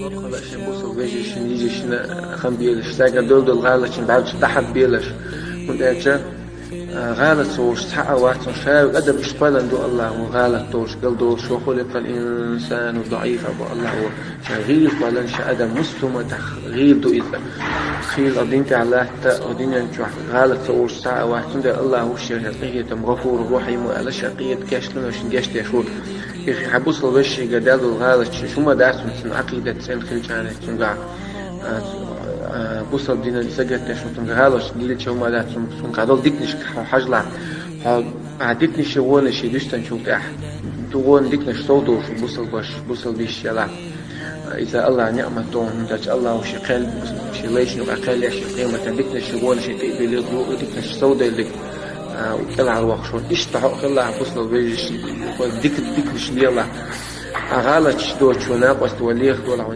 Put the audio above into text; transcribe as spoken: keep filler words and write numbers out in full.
Боккъала шин бусал вежаршна, йижаршна хам белаш, саган дол-дол гӀалаташна бӀарчча дахьаб белаш. ХӀунда аьлча, а, гӀалат ца волуш цхьа а вац, ша адам иштта кхоьллина ду Аллахо, гӀалат долуш, гал долуш, «وخلق الإنسان ضعيفا» бо Аллахо. Ша гӀийла кхоьллина, ша адам муста хӀуманах гӀийла ду иза. Хийла дин тӀехь латта, о динан чохь гӀалат ца волуш цхьа а вац, цундела Аллахо шен къинхетам, «غفور رحيم» аьлла, шен къинхетам кечдина, шун гечдеш ву. Ихи хьан бусал вешшига дел долу гӀалаташ, хӀума дац хӀума цуьнан Ӏакъидат цӀена хилча а, цуьнгахь, а, а, бусал динан сагатдеш ву, цуьнгахь гӀалаташ дилича хӀума дац хӀума, цуьнгахь долу диканашка хьо хьажалахь. Хьо, а, диканаш а, вонаш а дуьстинчул тӀаьхьа, ду вон диканаш сов долуш бусал баш, бусал бийш ялахь. Иза Аллахьан ниъмат ду, хӀунда аьлча Аллахо шен кхел, шен лайшна юкъахь кхел еш, шен къематан диканаш а, вонаш а тӀе а белла, ду диканаш сов деллиг, а, кӀелхьарвоккхуш ву. Иштта хьо а хилалахь, бусал вежаршна, дика, диканаш лелахь. А гӀалаташ доцуш ву, накъост ву, леха долахь ву.